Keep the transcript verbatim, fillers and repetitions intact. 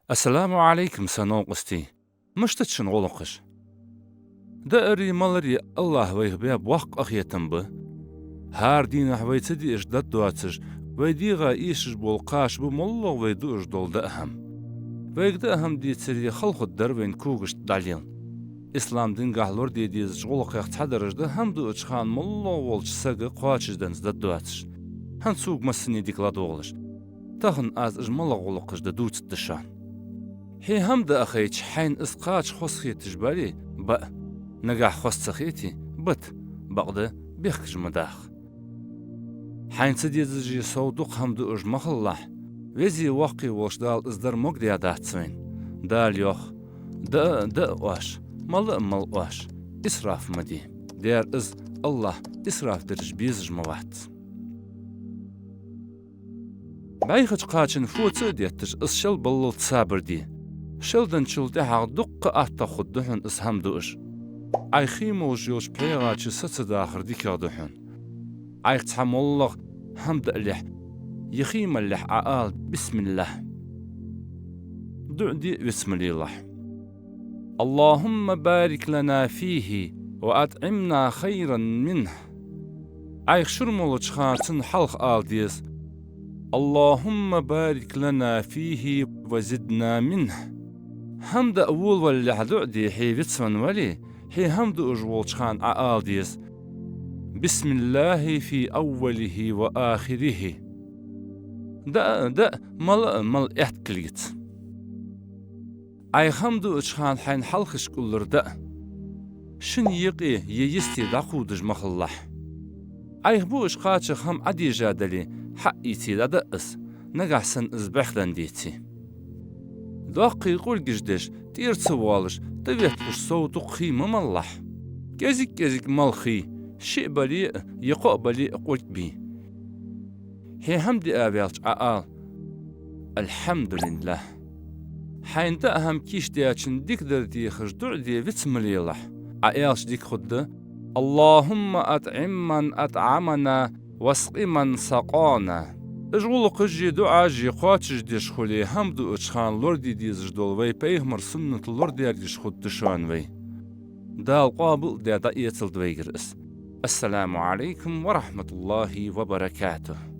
Ассаламу Ӏалайкум, са новкъостий! Мишта да шун гӀулакхаш? Даари малари АллахӀа вайх баь боккха къахетам ба. ХӀара дийнахьа вай ца деш даргдоацаш, вай дегӀа эшаш бола кхача ба моллагӀа вай дуаш дола даа хӀама. Вайга даа хӀама децаре, хала хургдар вайна когашта дӀалелна. Ислам дингахь лораде дезача гӀулакхех цхьадараш да хӀама дуача хана моллагӀа волча сага кхоачашденна даргдоацаш. ХӀанз сога массане дика ладувгӀалаш. Тахан аз уж малагӀа гӀулакхаш да дувцаргда шоана. Хье хӀама даа хайча, хьайна из кхача хоза хеташ бале, баа. Нагахь хоза ца хете, бата, бакъда бехкаш ма даха. Хьайна ца дезаше сов дукха хӀама дуаш ма хилалахь, Везеи Воккхеи волча Дала из дар могадаь дац вайна. Дала йоах: даа а даа оаш, мала а мала оаш, исраф ма де. Дера из, АллахӀ исраф дераш безаш ма вац. БӀайхача кхачан фоца а детташ, из шел баллалца сабар де. Шел денначул тӀехьагӀа дуккха аттагӀа хургда хьона из хӀама дуаш. Ӏайха хий молаш йолча пхьегӀа чу са ца дахар дикагӀа да хьона. Ӏайха цхьа моллагӀа хӀама даалехь, е хий малалехь Ӏа ала: «Бисмиллахь». ДуӀа де вицмалелахь. اللهم بارك لنا فيه وأطعمنا خيرا منه. Ӏайха шура молача хана цунна хьалха ала деза: اللهم بارك لنا فيه وزدنا منه. ХӀама даа волавалалехь дуӀа де хье вицвенна вале, хье хӀама дуаш волча хана Ӏа ала деза: بسم الله في أوله وآخره. Даа а даа, мала а мала аьтта кулгаца. Ӏайха хӀама дуача хана хьайна хьалхашка уллар даа. Шин юкъе е йисте дӀакхувдаш ма хилалахь. Ӏайха буаш кхача хӀама Ӏадежа дале, хьаийце дӀадаа из, нагахь санна из бӀехдан деце. Доккхий къулгаш деш, тӀера ца воалаш, тӀаветталуш сов дукха хий ма малалахь. КӀезиг-кӀезиг мала хий, шиъ бале а, е кхоъ бале а къулг бе. Хье хӀама диа ваьлча Ӏа ала: «Альхьамдулиллахь». Хьайна даа хӀама кийчдаьчун дикадар дехаш дуӀа де вицмалелахь. Ӏа аьлча дика хургда: اللهم أطعم من أطعمنا واسق من سقانا. Уж гӀулакхаши дуӀаши кхоачашдеш хуле, хӀама дуача хана лораде дезаш дола вай пайхамара суннат лорадаьргаш хургда шоана вай. Дала къоабал а даь дӀаэцалда вайгара из. السلام عليكم ورحمة الله وبركاته.